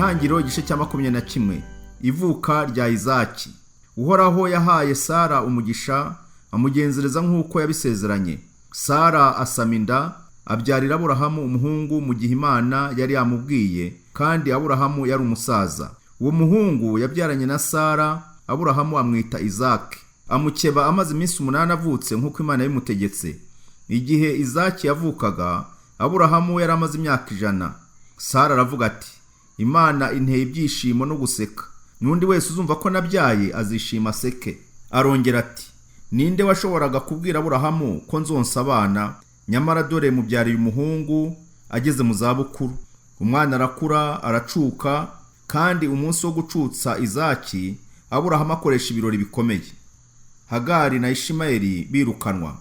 Intangiriro igice cya 21. Ivuka rya Izaki. Uhoraho yahaye Sara umugisha, amugenzereza nk'uko yabisezeranye. Sara asama inda, abyarira Aburahamu umuhungu mu gihe Imana yari yamubwiye, kandi Aburahamu yari umusaza. Uwo muhungu yabyaranye na Sara, Aburahamu amwita Izaki. Amukeba amaze iminsi 8 avutse nk'uko Imana yabimutegetse. Igihe Izaki yavukaga, Aburahamu yari amaze imyaka 100. Sara aravuga ati: Imana inteye ibyishimo no guseka. N'undi wese uzumva ko nabyaye azishima aseke. Arongera ati: Ninde washoboraga kubwira Aburahamu ko nzonsa abana? Nyamara dore mubyariye umuhungu ageze mu zabukuru. Umwana arakura aracuka, kandi umunsi wo gucutsa Izaki, Aburahamu akoresha ibirori bikomeye. Hagari na Ishimayeli birukanwa.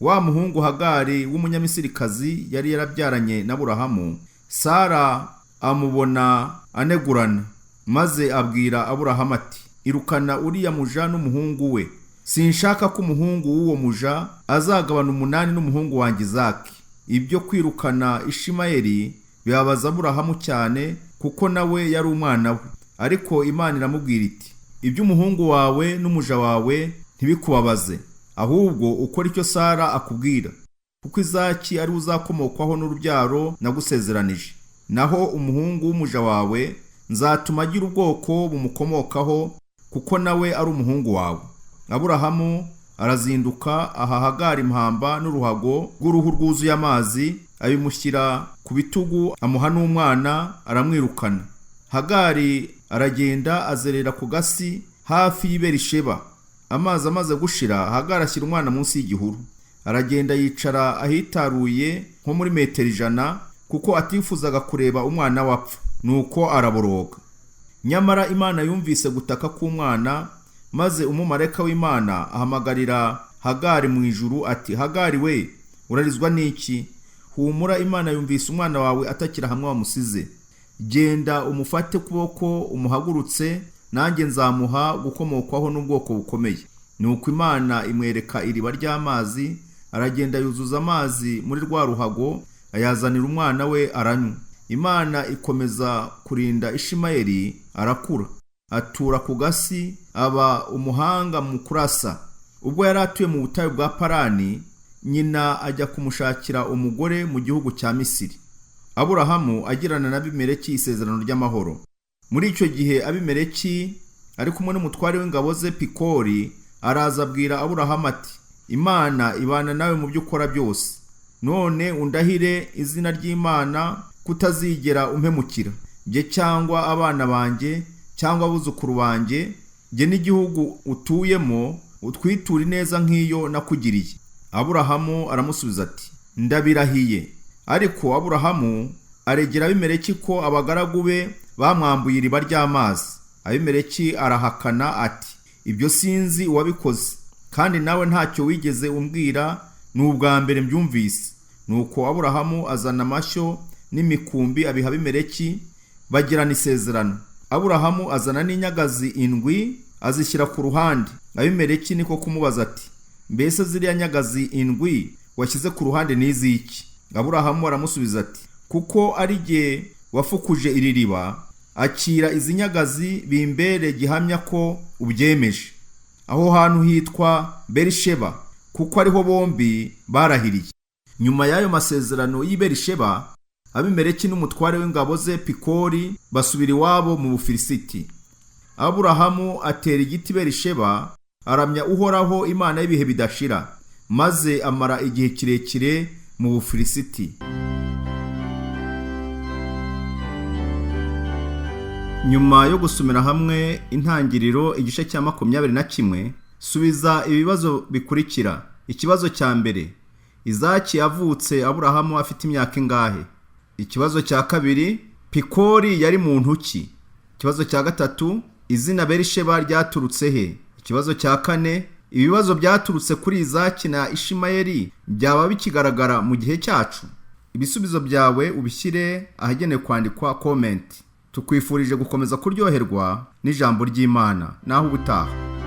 Wa muhungu Hagari w'umunyamisirikazi yari yarabyaranye na Aburahamu, Sara amubona anegurana, maze abwira Aburahamu ati: Irukana uriya muja n'umuhungu we. Sinshaka ko umuhungu w'uwo muja azagabana 8 n'umuhungu wanjye Izaki. Ibyo kwirukana Ishimayeli bibabaza Aburahamu cyane, kuko nawe yari umwana we. Ariko Imana iramubwira iti: Iby'umuhungu wawe n'umuja wawe ntibikubabaze, ahubwo ukora icyo Sara akubwira, kuko Izaki ari uzakomokwaho n'urubyaro nagusezeranije. Naho umuhungu w'umuja wawe nzatuma agira ubwoko bumukomokaho, kuko nawe ari umuhungu wawe. Aburahamu arazinduka aha Hagari impamba n'uruhago rw'uruhu rwuzuye amazi, abimushyira ku bitugu, amuha n'umwana, aramwirukana. Hagari aragenda azerera ku gasi hafi y'i Berisheba. Amazi amaze gushira, Hagari ashyira umwana munsi y'igihuru. Aragenda yicara ahitaruye nko muri metero 100, kuko atifuzaga kureba umwana wapfa. Nuko araboroga. Nyamara Imana yumvise gutaka k'umwana, maze umumarayika w'Imana ahamagarira Hagari mu ijuru ati: Hagari we, urarizwa n'iki? Humura, Imana yumvise umwana wawe atakira hamwe wamusize. Genda umufate ukuboko umuhagurutse, nanjye nzamuha gukomokwaho n'ubwoko bukomeye. Nuko Imana imwereka iriba ry'amazi, aragenda yuzuza amazi muri rwa ruhago, ayazanira umwana we aranywa. Imana ikomeza kurinda Ishimayeli, arakura, atura ku gasi, aba umuhanga mu kurasa. Ubwo yari atuye mu butayu bwa Parani, nyina ajya kumushakira umugore mu gihugu cya Misiri. Aburahamu agirana na Abimeleki isezerano ry'amahoro. Muri icyo gihe Abimeleki ari kumwe n'umutware w'ingabo ze Pikori, araza abwira Aburahamu ati: Imana ibana nawe mu byo ukora byose. None undahire izina ry'Imana kutazigera umpemukira, jye cyangwa abana banjye cyangwa abuzukuru banjye, jye n'igihugu utuyemo, utwiture neza nk'iyo nakugiriye. Aburahamu aramusubiza ati: Ndabirahiye. Ariko Aburahamu aregera Abimeleki ko abagaragu be bamwambuye iriba ry'amazi. Abimeleki arahakana ati: Ibyo sinzi uwabikoze, kandi nawe ntacyo wigeze umbwira, ni ubwa mbere mbyumvise. Nuko Aburahamu azana amashyo n'imikumbi abiha Abimeleki, bagirana isezerano. Aburahamu azana n'inyagazi 7 azishyira ku ruhande. Abimeleki niko kumubaza ati: Mbese ziriya nyagazi 7 washyize ku ruhande ni iz'iki? Aburahamu aramusubiza ati: Kuko ari jye wafukuje iri riba, akira izi nyagazi bimbere gihamya ko ubyemeje. Aho hantu hitwa Berisheba, kuko ariho bombi barahiriye. Nyuma y'ayo masezerano y'i Berisheba, Abimeleki n'umutware w'ingabo ze Pikori basubira iwabo mu Bufilisiti. Aburahamu atera igiti Berisheba, aramya Uhoraho Imana y'ibihe bidashira, maze amara igihe kirekire mu Bufilisiti. Nyuma yo gusomera hamwe Intangiriro igice cya 21, subiza ibibazo bikurikira. Ikibazo cya mbere: Izaki yavutse Aburahamu afite imyaka ingahe? Ikibazo cya kabiri: Pikori yari muntu ki? Ikibazo cya gatatu: izina Berisheba ryaturutse he? Ikibazo cya kane: ibibazo byaturutse kuri Izaki na Ishimayeli byaba bikigaragara mu gihe cyacu? Ibisubizo byawe ubishyire ahagenewe kwandikwa comment. Tukwifurije gukomeza kuryoherwa n'ijambo ry'Imana. Naho ubutaha.